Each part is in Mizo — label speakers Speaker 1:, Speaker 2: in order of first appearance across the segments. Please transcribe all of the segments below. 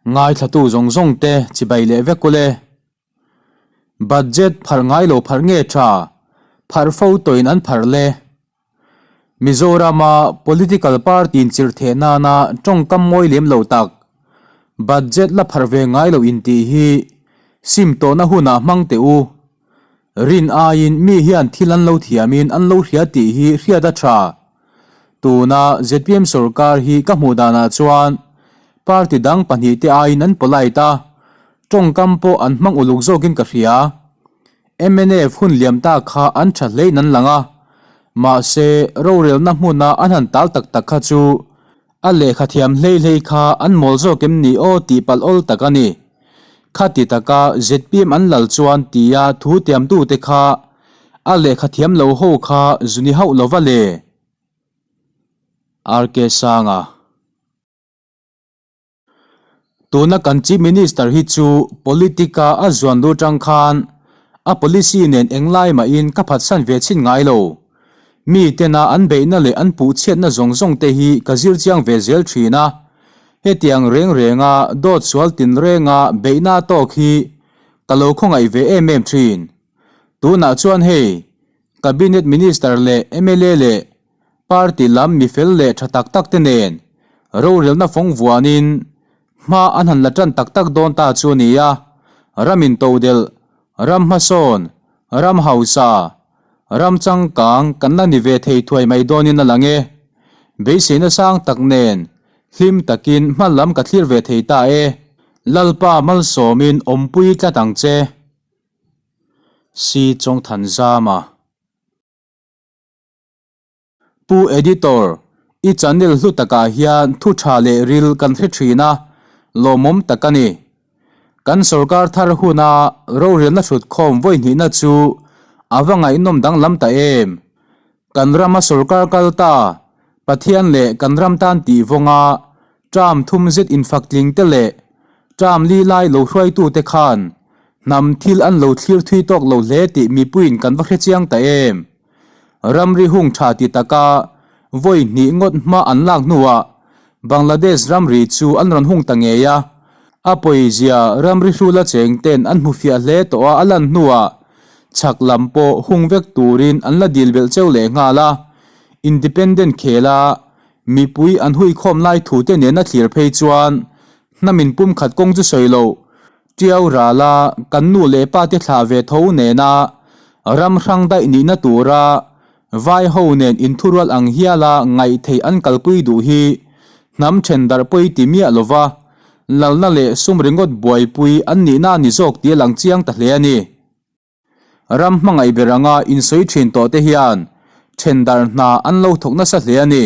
Speaker 1: Ngaithlatu zawng zawng te chibai leh vek ule. Budget pharh ngai lo pharh nge tha, pharh fo tawhin an pharh le. Mizorama political party in chirh theh nana tawngkam mawi lem lo tak, budget la pharh ve ngai lo intih hi sim tawhna hunah hmang teh u. Rin aiin mi hian thil an lo thiamin an lo hria tih hi hriat a tha. Tuna zpm sorkar hi ka hmuh danah chuan party dang pahnihte aiin an polite a, tawngkam pawh an hmang uluk zawkin ka hria. Mnf hun liam ta kha an tha hlein an lang a, mahse rorelna hmuna an han tal tak tak kha chu A lehkha thiam hlei hlei kha an mawl zawk em ni aw tih palh awl tak a ni. Khati taka zpm an lal chuan tia thu tiamtute kha a lehkha thiam lo ho kha zu ni hauh lova le. RK Sanga. Tuna kan Chief Minister hi chu politic-a a zuan lut tang khan a policy nen englai mahin ka phatsan ve chhin ngai lo. Mi tena an beihna leh an puhchhiatna zawng zawng te hi ka zir chiang ve zel thin a, hetiang reng renga dawt sual tinrenga beihna tawk hi ka lo khawngaih ve em em thin. Tunah chuan hei, Cabinet Minister leh mla leh Party lam mi fel leh tha tak tak te nen rorelna fawng vuanin hma an han la tan tak tak dawn ta chu a ni a, ram intodelh, ram hmasawn, ram hausa, Ram changkang kan la ni ve thei thuai mai dawnin a lang e. Beiseina sang tak nen hlim takin hma lam ka thlir ve thei ta e. Lalpa malsawmin awmpui tlat ang che. Si Chawngthanzama. Pu Editor, i channel hlu takah hian thu tha leh ril kan hre thin a, lawmawm tak a ni. Kan sorkar thar huna rorelna hrutkhawm vawi hnihna chu a va ngaihnawm danglam ta em? Kan rama sorkar kal ta, Pathian leh kan ram tan tih vawnga term thum zet infak tling te leh term li lai lo hruaitute khan hnam thil an lo thlir thui tawk lo hle tih mipuiin kan va hrechiang ta em? Ramri hung tha ti taka vawi hnih ngawt hma an lak hnuah Bangladesh ramri chu an rawn hung ta ngei a, a pawizia ramri hrula cheng ten an hmu fiah hle tawh a a lan hnuah chhak lam pawh hung vek turin an la dil belh cheu leh nghal a, Independent khela mipui an huikhawm lai thu te nena thlir phei chuan hnamin pumkhat kawng chu sawi loh Tiau rala kan nu leh pa te thlah ve tho nena ram hrang daih nihna tura vai ho nen inthurual ang hiala ngaih theih an kalpui duh hi hnam then darh pawi ti miah lova lalna leh sum ringawt buaipui an nihna ni zawk tih a lang chiang ta hle a ni. Ram hmangaih ber anga insawi thin tawh te hian then darh hna an lo thawk nasa hle a ni.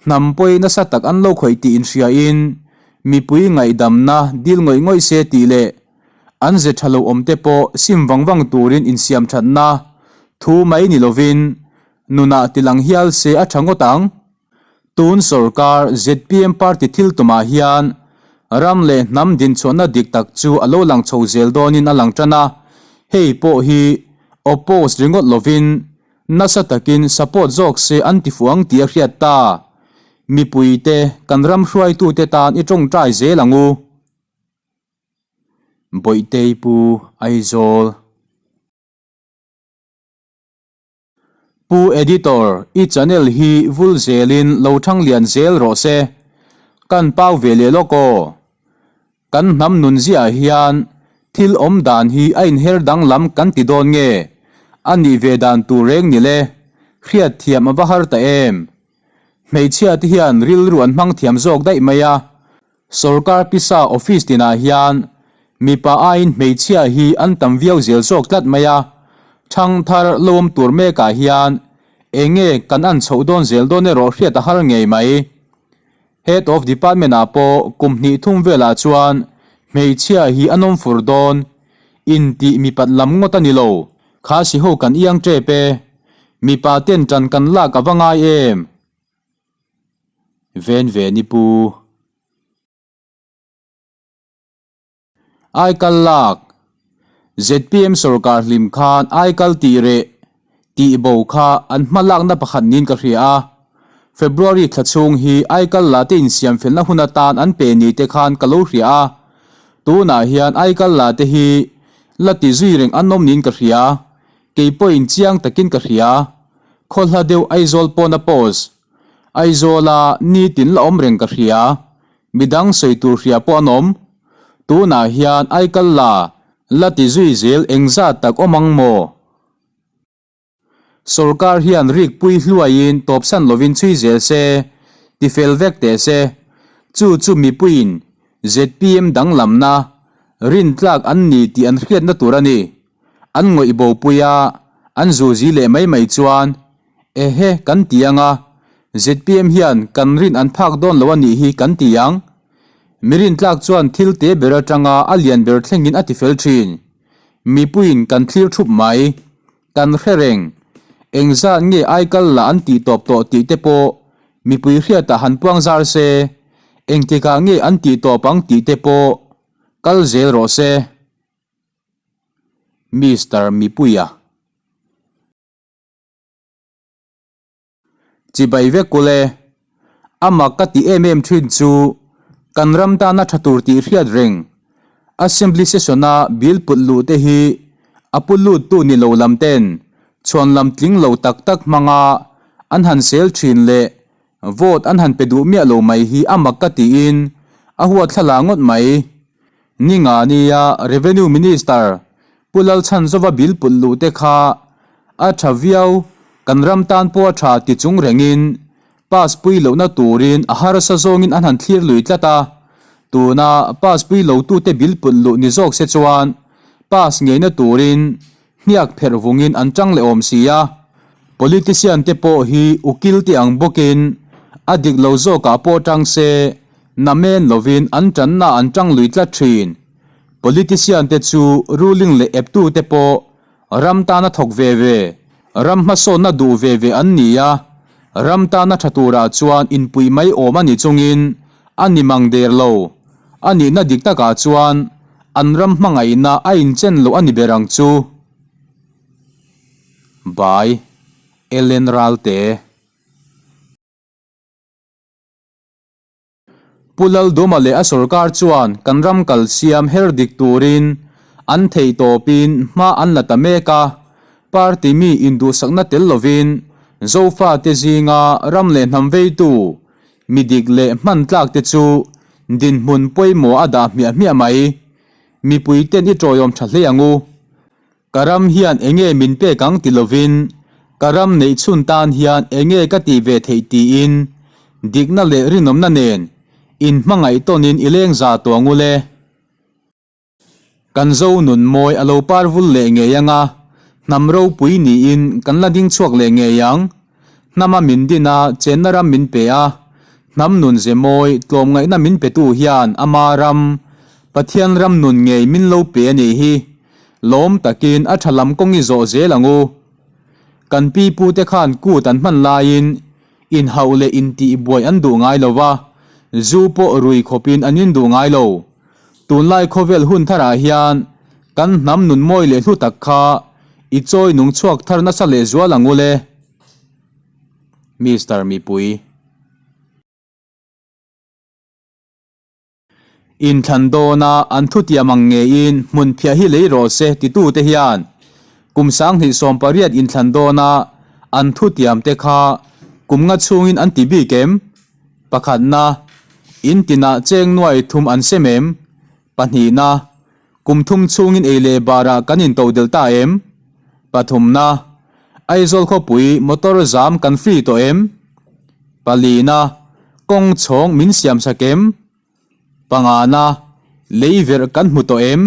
Speaker 1: Hnam pawi nasa tak an lo khawih tih inhriain mipui ngaihdamna dil ngawih ngawih se tih leh an ze tha lo awm te pawh sim vang vang turin insiam thatna thu mai ni lovin nunah tilang hial se a tha ngawt ang. Tun sorkar zpm party thil tumah hian ram leh hnam dinchhuahna dik tak chu a lo lang chho zel dawnin a lang tan a, hei pawh hi oppose ringawt lovin nasa takin support zawk se an ti fuh ang tih a hriat ta. Mipuite kan ram hruaitute tan i tawngtai zel ang u. Bawihtei Pu Aizawl. Pu Editor, i channel hi vul zelin lo thang lian zel rawh se. Kan pau ve leh lawk aw. Kan hnam nun ziah hian thil awm dan hi a inher danglam kan ti dawn nge? A nih ve dan tur reng ni le. Hriat thiam a va har ta em. Hmeichhia te hian rilru an hmang thiam zawk daih mai a. Sorkar pisa office tinah hian mipa aiin hmeichhia hi an tam viau zel zawk tlat mai a, thangthar lo awm tur mekah hian enge kan an chhoh dawn zel dawn erawh hriat a har ngei mai. Head of Department ah pawh kum hnih thum velah chuan hmeichhia hi an awm fur dawn intih mipat lam ngawt a ni lo. Kha si ho kan iang tep e, mipa ten tan kan lak a va ngai em? Ven ve ni pu. Aikal lak. Zpm sorkar hlim khan aikal tih reh tih bo kha an hma lakna pakhat niin ka hria a. February thla chhung hi Aikal la te insiam felna hun atan an pe ni te khan ka lo hria a, tunah hian Aikal la te hi la ti zui reng an awm niin ka hria, kei pawhin chiang takin ka hria. Khawhla deuh Aizawl pawna post, Aizawla nitin la awm reng ka hria, midang sawi tur hria pawh an awm. Tunah hian Aikal la la ti zui zel engzat tak awm ang maw? Sorkar hian rikpui hluaiin tawpsan lovin chhui zel se, tifel vek teh se. Chu chu mipuiin zpm danglamna rintlak an ni tih an hriatna tur a ni. An ngawih bopui a, an zuzi leh mai mai chuan, Ehe kan ti ang a, zpm hian kan rin an phak dawn lo a nih hi kan ti ang. Mi rintlak chuan thil te ber atanga a lian ber thlengin a tifel thin. Mipuiin kan thlir thup mai. Kan hre reng. Engzat nge aikal la an tih tawp tawh tih te pawh mipui hriatah han puang zar se, engtikah nge an tih tawp ang tih te pawh kal zel rawh se. Mister Mipuia. Chibai vek kul e. A mak ka tih em em thin chu kan ram tana tha tur tih hriat reng. Assembly session-a bill put luh te hi a pu luttu ni lo lam ten chhuan lam tling lo tak tak hmanga an han sel thin leh vote an han pe duh miah lo mai hi a mak ka tiin a huatthlala ngawt mai. Ni nga nia Revenue Minister Pu Lalchhanzova bill put luh te kha a tha viau, kan ram tan pawh a tha ti chung rengin pass pui lohna turin a harsa zawngin an han thlir lui tlat a, tuna pass pui lotute bill put luh ni zawk se chuan pass ngeina turin hniak pherh vungin an tang leh awm si a. Politician te pawh hi ukil te ang bawkin a dik lo zawkah pawh tang se namen lovin an tanna an tang lui tlat thin. Politician te chu ruling leh eptu te pawh ram tana thawk ve ve, ram hmasawnna duh ve ve an ni a, ram tana tha turah chuan inpui mai awm a ni chungin a ni mang der lo. A nihna dik takah chuan an ram hmangaihna a inchen loh a ni ber ang chu. By, Ellen Ralte. Pu Lalduma leh a sorkar chuan kan ram kal siam her dik turin an theih tawpin hma an la ta mek a, party mi induhsakna tel lovin Zofate zinga ram leh hnam veitu mi dik leh hman tlak te chu dinhmun pawimawh a dah hmiah hmiah mai. Mipui ten i tawiawm tha hle ang u. Ka ram hian enge min pek ang ti lovin ka ram neih chhun tan hian enge ka tih ve theih tiin dikna leh rinawmna nen in hmangaih tawnin i leng za tawh ang ule. Kan zo nun mawi a lo par vul leh ngei anga hnam ropui niin kan la ding chhuak leh ngei ang. Hnama min din a, chenna ram min pe a, hnam nun ze mawi tlawmngaihna min petu hian ama ram, Pathian ram nun ngei min lo pe a nih hi. Lawm takin a tha lam kawng i zawh zel ang u. Kan pi pute khan kut an hman laiin inhauh leh intihbuai an duh ngai lo va, zu pawh rui khawpin an induh ngai lo. Tunlai khawvel hun tharah hian kan hnam nun mawi leh hlu tak kha i chawi nung chhuak thar nasa leh zual ang u le. Mister Mipui. Inthlan dawna an thutiam ang ngeiin hmun phiah hi lei rawh se titute hian kum 2018 inthlan dawna an thutiam te kha kum nga chhungin an ti bik em? Pakhatna, in tinah cheng nuai thum an sem em? Pahnihna, kum thum chhungin ei leh barah kan into del ta em? Pathumna, Aizawl khawpui motor zam kan free tawh em? Palina, kawng chhawng min siam sak em? Pangana, lei verh kan hmu tawh em?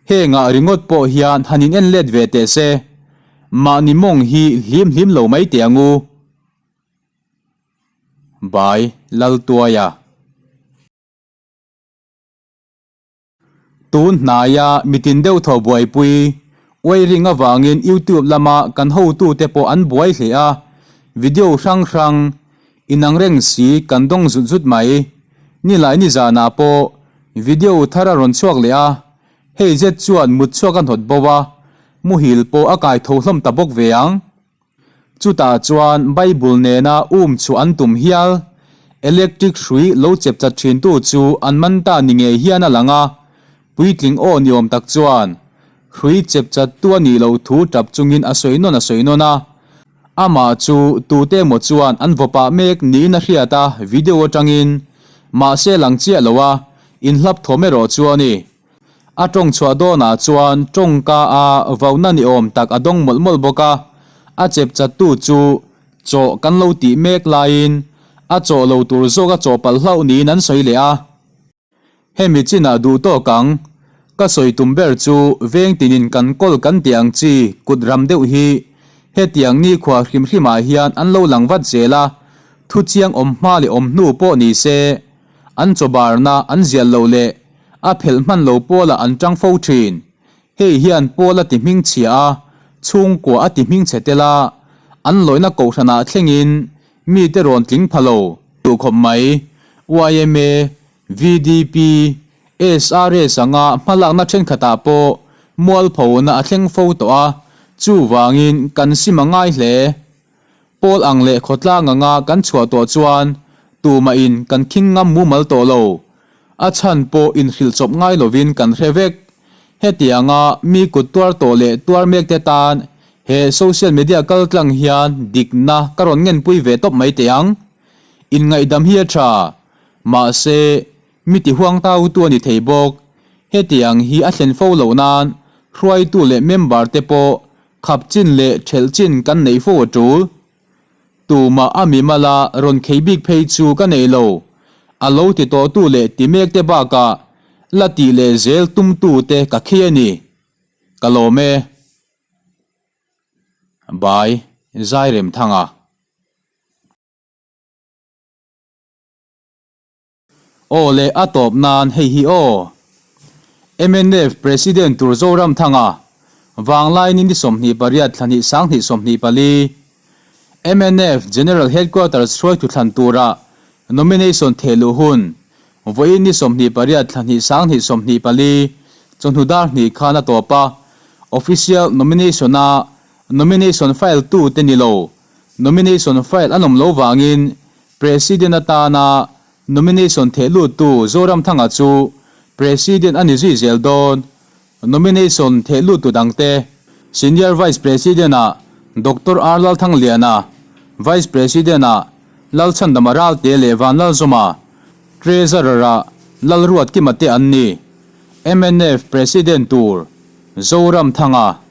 Speaker 1: Hengah ringawt pawh hian han in en let ve teh se, mahni mawng hi hlim hlim lo mai teh ang u. By Laltuaia. Tun hnaia mitin deuh thaw buaipui wiring avangin YouTube lama kan hotute pawh an buai hle a, video hrang hrang inang reng si kan dawng zut zut mai. Nilai nizanah pawh video thar a rawn chhuak leh a, hei zet chuan mut chhuak a hnawt bo a, muhil pawh a kai tho hlawm ta bawk ve ang. Chutah chuan Bible nena um chhuah an tum hial. Electric hrui lo chep chat thintu chu an man ta ni ngei hian a lang a, puitling aw ni awm tak chuan hrui chep chat tu a nih loh thu tap chungin a sawi nawn a sawi nawn a. Amah chu tute emaw chuan an vaw pah mek niin a hriat a, video atangin. Mahse lang chiah lo a, inhlap thawm erawh chu a ni. A tawng chhuah dawnah chuan tawngka a vauna ni awm tak a dawng mawlh mawlh bawk a, a chep chattu chu chaw kan lo tih mek laiin a chaw lo tur zawk a chaw palh hlauh niin an sawi leh a. Hemi chinah duh tawk ang, ka sawi tum ber chu veng tinin kan kawl kan tih ang chi kut ram deuh hi hetiang nikhua hrim hrimah hian an lo lang vat zel a, thu chiang awm hma leh awm hnu pawh ni se an chaw barna an zial loh leh a phelh hman lo pawlah an tang fo thin. Hei hian Paul a ti hming chhia a, chhungkua a ti hming chhe tel a, an lawihna kohhranah thlengin mite rawn tling pha lo. Duh khawp mai. Yma, VDP, SRS anga hmalakna thenkhatah pawh mualphona a thleng fo tawh a, chuvangin kan sim a ngai hle. Pawl ang leh khawtlang anga kan chhuah tawh chuan tumahin kan khing ngam mumal tawh lo. A chhan pawh inhrilh chawp ngai lovin kan hre vek. Hetianga mi kut tuar tawh leh tuar mek te tan he social media kal tlang hian dikna ka rawn ngenpui ve tawp mai teh ang. Inngaihdam hi a tha. Mahse, mi ti huang tau tu a ni thei bawk. Hetiang hi a thlen fo loh nan hruaitu leh member te pawh Khap chin leh thelh chin kan neih fo a tul. Tumah a mimala rawn khei bik phei chu ka nei lo. A lo ti tawhtu leh ti mek te bakah la tih leh zel tumtu te ka khei a ni. Ka lawm e. By, Zairemthanga. Aw le a tawp nan hei hi aw. Mnf President tur Zoramthanga vanglai ni ni 28 thla hnih 20 24 mnf General Headquarters hruaitu thlan tura nomination thehluh hun vawiin ni 28 thla hnih 20 24 chawhnu dar hnih khan a tawp a, official nomination-a nomination file tute ni lo nomination file an awm lo vangin President atana nomination theh luttu Zoramthanga chu President a ni zui zel dawn. Nomination theh luttu dangte Senior Vice President-ah Doctor R Lalthangliana, Vice President-ah Lalchhandama Ralte leh Vanlalzawma, Treasurer-ah Lalruatkima te an ni. Mnf President tur Zoramthanga.